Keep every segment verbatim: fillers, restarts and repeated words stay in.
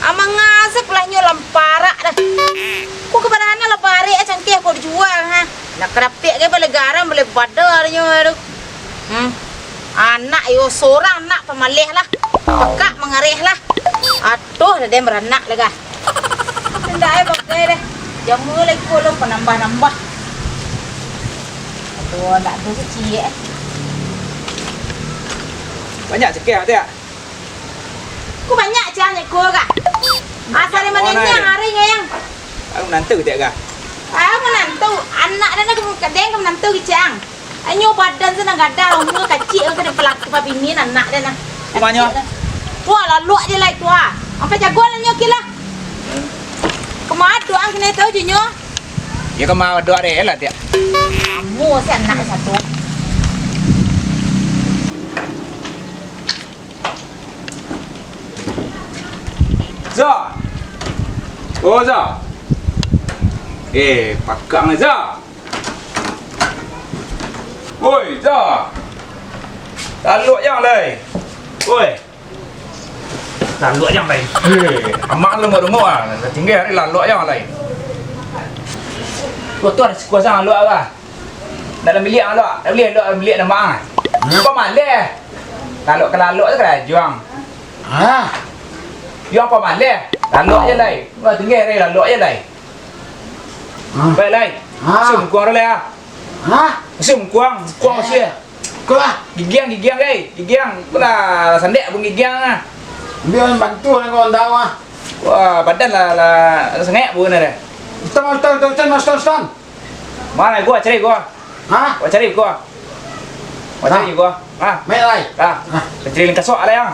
Mangasuak lah nyo lamparak dah. Ko kapadahan lah barek cangkeh ko dijua, ha. Nak karapek ke baleh garam, baleh bada nyo tu. Hmm. Anak iyo sorang nak pamaleh lah. Pekak mangareh lah. Aduh, dah den baranak lah gah. Indak ai bagai deh. Jama lagi kolong panambah-nambah. Aduh, anak tu kecil eh. Banyak cekeh, Tek? Ko banyak ciang nyo ko kah? Asal dari mano nyo hari nyo yang? Aku menantu, Tek, kah? Ah, menantu. Anak dan aku kadang ka menantu ke ciang. Anyo badan tu nan gadang, umur kacik, ka dipalaku pabini anak den nah. Kumanyo? Wah, laluak je lah itu ah. Sampai jago lah nyo kilah. Kemado ang kena tahu je nyo. Ya kemado deh lah tiak. Kamu si anak satu. Za. Oh, Za. Eh, pakak lah, Za. Oi, Za. Laluak jang lai. Oi. Laluak jang lai. Eh, amak lu ngorongok ah. Tinggal hari laluak jang lai. Kotor sikuasa laluak lah. Dalam bilik laluak. Tak boleh laluak dalam bilik nama ah. Apa malah? Laluak ke laluak tu kerajuang. Hah? Yo apa malah? Laluak je lai. Wah, tinggal hari laluak je lai. Hah? Baik lai. Hah? Sungkuang dulu ya. Hah? Sungkuang, sungkuang masih. Kau lah. Gigiang, gigiang, eh. Gigiang. Kau lah sandek pun gigiang ah. Biar bantu lah kau tahu ah. Wah, badan lah, lah sengek pun ada. Ustaz, ustaz, ustaz, ustaz, ustaz, ustaz. Mana gua cari gua? Hah? Gua cari gua. Gua cari gua. Ah, mai lai. Ah, cari lingkas sok ada yang.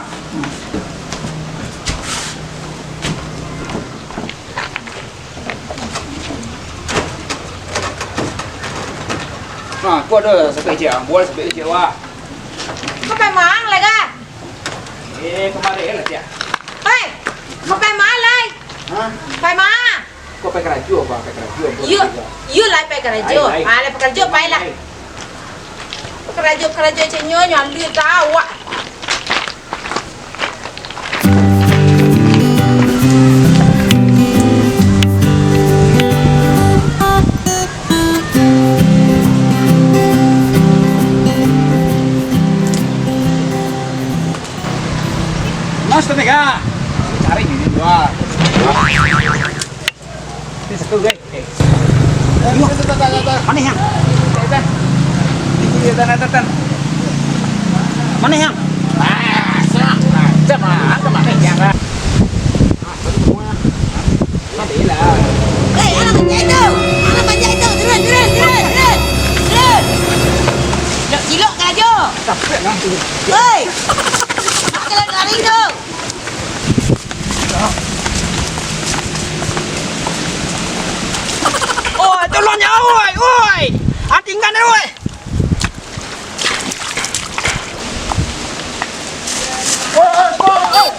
Nah, aku ada sampai je, ah. Bual sampai je, wah. Kau pai mang lai ga? Eh, kemarin lah, Cik. Hei, kau pai mang lai? Hah? Pai mang? Kau pai karajo apa? Pai karajo apa? Yu, yu lai pai karajo. Lai, lai. Ah, lai pai karajo, pai lah. Lai. Karajo-karajo cek nyo, nyo alui ka awak. Mas, tenaga. Cari ni dua. Ini satu, guys. Mana yang? Mana yang? Eh, anak panjat itu! Anak panjat itu! Turun, turun, turun, turun! Turun! Nak cilok karajo! Hei! Nak kalian lari tu! Oi, tolong nyawa, oi, oi. Ah, tinggal dah, oi. Oi, oi, oi, oi, oi.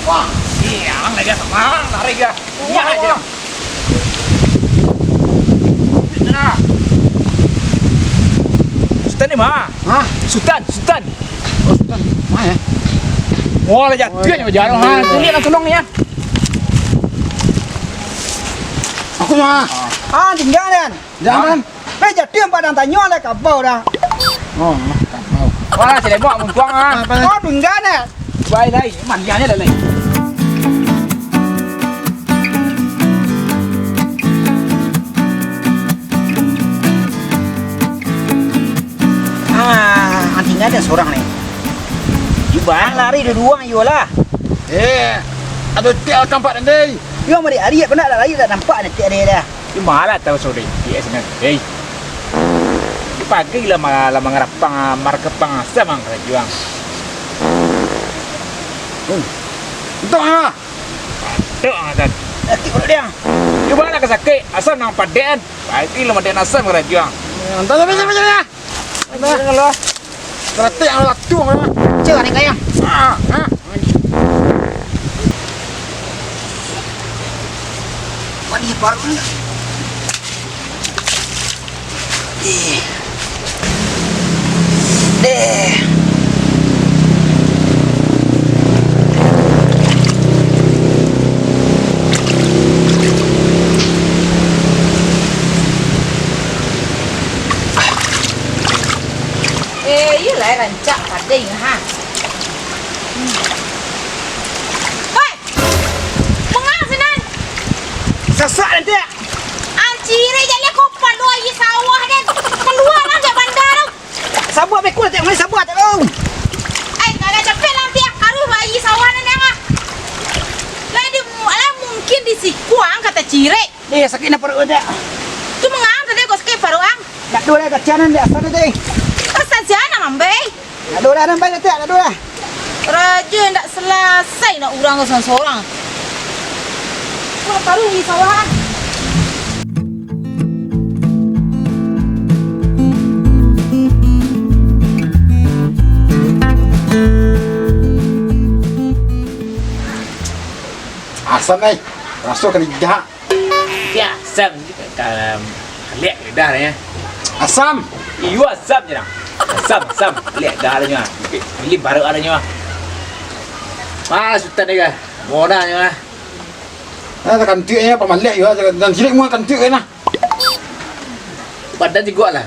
Wah. Iya, ang lagi sama, lari dia. Iya aja. Nah. Sutan ni mah. Hah? Sutan, Sutan. Oh, Sutan. Mana ya? Wah, lah jatuah. Oh, iya. Jatuah. Ha, tu lihat lah tolong ni ya. Aku mah. Ah, tinggal dan. Jangan. Hah? Eh, jadi yang padang tanyo lah kabau dah. Oh, kabau. Wah, si Lebok muntuang ah. Apa? Oh, tinggal dan. Baik, baik. Mandiannya dah lain. Ah, anjing ada seorang ni. Yu bang lari dua-dua yo lah. Eh, ada tiak kampak dendai. Yo mari ari nak lari tak nampak ni tiak dia dah. Yu malah tahu sore tiak sana. Hei. Yu pagi lah ma-, lah mangarapang, ah, markepang asa mang karajuang. Hmm. Entah ah. Tok angkat. Sakit perut dia. Yu bang nak sakit, asam nang padean. Pagi lah madean asam karajuang. Entah, entah, entah, entah. Karatik yang latung lah. Cek, ada kayang. Ah, ah. Wah, dia baru ni. Eh. Deh. Ding, ha. Woi! Manga sinan? Sasak nanti. Anciri jadi ko palu aia sawah den. Kalua lah dari banda tu. Sabar beko nanti, mulai sabar tak tahu. Ai, kada capek lah nanti, harus aia sawah nan yang ah. Lah di, lah mungkin di sikuang kata cirek. Eh, sakik nak paruik nanti. Tu manga tadi ko sakik paruik ang? Nak dua lah kacianan di asal nanti. Asal siapa nambah? Nak doh lah, nampai letak, nak doh lah. Raja ndak selasai nak urang ko sorang-sorang. Wah, taruh di sawah. Asam, eh. Raso ka lidah. Ya, asam. Ka-, liek lidah nyo. Asam. Iyo, asam je dah. Asam, asam. Liek lidah nyo. Pilih baru nyo. Ah, Sutan ni kah? Moda nyo ah. Ah, kantuak nyo, pamaliak yo, dan cilik mua kantuak kan lah. Badan jiguak lah.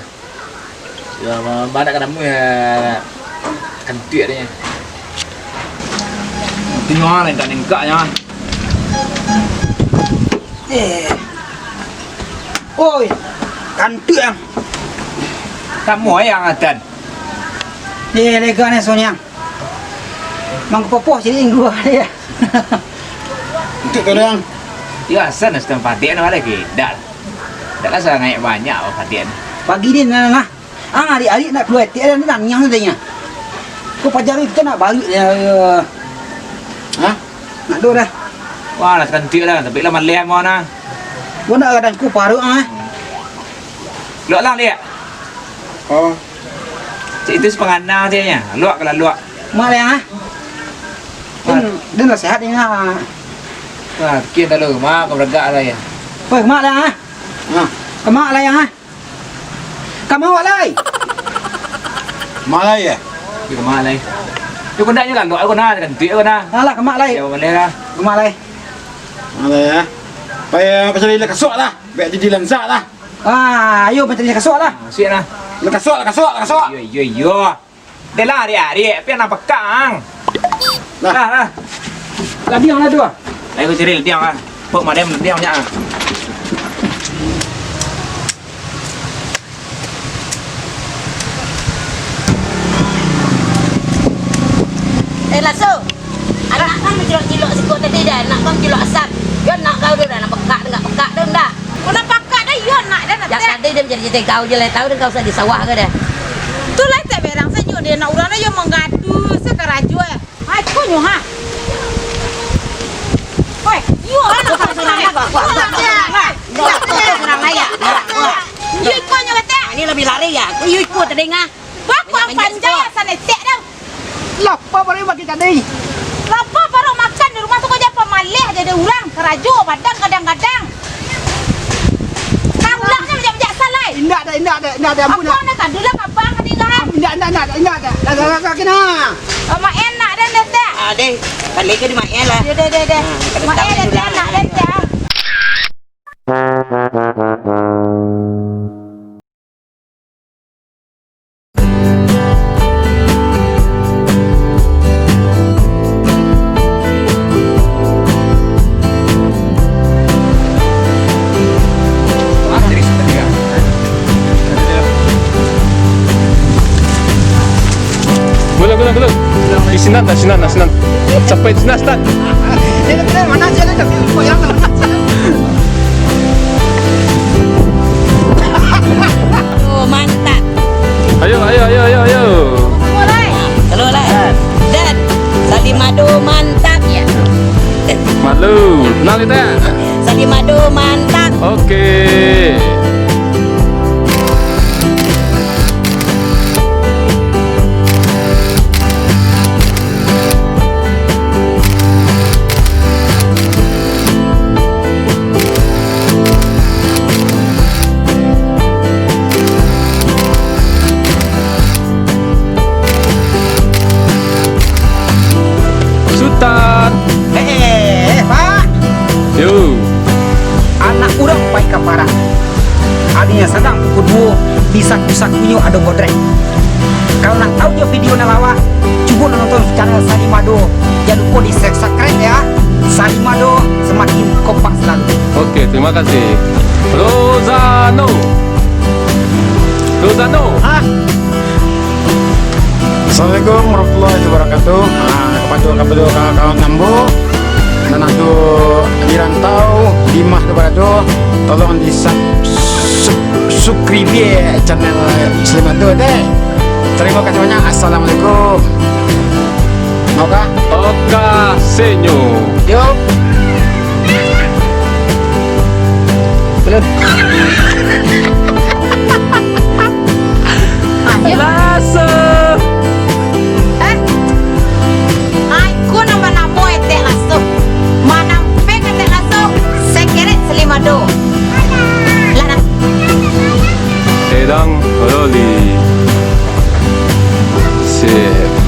Yo, ma-, banyak ka namu yo, kantuak nyo. Tengok nengkak-nengkak nyo. Eh. Oi, kantuak ang. Kamu yang atan. Eh, lega ni, Sonyang. Mangkopoh jadi inggu dia. Untuk tu, Dang. Yo, asal nak setengah padik nak balik ke? Dak. Dak lah sangaik banyak padik ni. Pagi ni, nah, nah, nah. Ah, adik-adik nak keluar etek dah, ni nangis tu tanya. Ko pajar ni kita nak balik ya. Hah? Nak doh dah. Wah, lah cantik lah, tapi lah maleh mau nah. Ko nak kadang ko paruik ah. Luak lang, Diak. Oh. Cik itu sepengana cik nya. Luak kalau luak. Mak Liang ah. Din, din lah sehat ni ah. Wah, kian dah lu, mak kau beragak lah ya. Woi, Mak Liang ah. Ha. Mak Liang ah. Ka ma awak lai? Ka ma lai, eh? Yo, ka ma lai. Yo, kau nak je lah, luak aku nah, cantik aku nah. Alah, ka ma lai? Yo, boleh lah. Ka ma lai? Ka ma lai, eh? Payah, payah cari lah kasuak lah. Biar jadi lansak lah. Ah, ayo, payah cari lah kasuak lah. Ah, siap lah. Lah kasuak, lah kasuak, lah kasuak. Yo, yo, yo. Dah lah, adik-adik, tapi nak pekak ang. Nah. Lah, lah. Ladiang lah tu ah. Ayo cari ladiang ah. Pok madam ladiang nya ah. Eh, Laso. Anak kan mancilok-cilok siko tadi dah. Anak kan mancilok asam. Yo nak kau tu dah, nak pekak dah, nak pekak dah, dah. Kau nak pakak dah, yo nak dah, nak. Jak tadi dia mancari-cari kau je lah, tahu dah kau usah di sawah ke dah. Tu lah, tak berang sajo dia nak urang dah, yo mangadu sakarajo eh. Hai, konyo ha. Oi, yo lah nak kau senang lah, kau, kau, kau, kau senang lah. Kau, kau senang lah ya. Yo konyo kata. Ini lebih lari ya. Yo iko tadi ngah. Bah, kau panjang ya sanetek dah. Lapar baru makan tadi. Lapar baru makan di rumah tu, kau jangan pamaleh jadi urang. Karajo badan kadang-kadang. Kau ulang ni bajak-bajak salai. Indak ada, indak ada, indak ada, ampun. Apa nak kadu lah, abang tadi ngah. Indak, indak, indak, indak ada. Dah, dah, dah, dah, kena. Oh, mak enak dah, dah, dah. Ah, deh. Balik ke di mak lah. Ya, dah, dah, dah. Ah, mak enak dah, dah, dah. Belum, belum, belum. Di sinan, di sinan, di sinan. Sampai di sinan, Stan. Dia dah mana aja dah, tapi kau yang dah. Oh, mantap. Ayo, ayo, ayo, ayo, ayo. Keluar, Lai. Dan Salimado mantap, ya. Malu. Kenal kita? Salimado mantap. Oke. Sutan. Eh, eh, eh, Pak. Yo. Anak urang pai ka parang. Adinyo sadang pukul duo, di saku-sakunyo ado godrek. Kalau nak tahu jo video nan lawa, Kompas Lantai. Oke, terima kasih. Rozano. Rozano. Ah. Assalamualaikum warahmatullahi wabarakatuh. Ah, kepada, kepada kawan-kawan ambo, nan ado di rantau, di mah tu, pada tu, tolong di sub-, sub-, subscribe channel Slim Ado deh. Terima kasih banyak. Assalamualaikum. Oka? Oka, senyo. Yo. Belum. Ayo. Laso. Eh? Ai, ko nan banamo Etek Laso. Manampek Etek Laso, sekerek Slim Ado. Lah, dah. Edang Roli. Sip.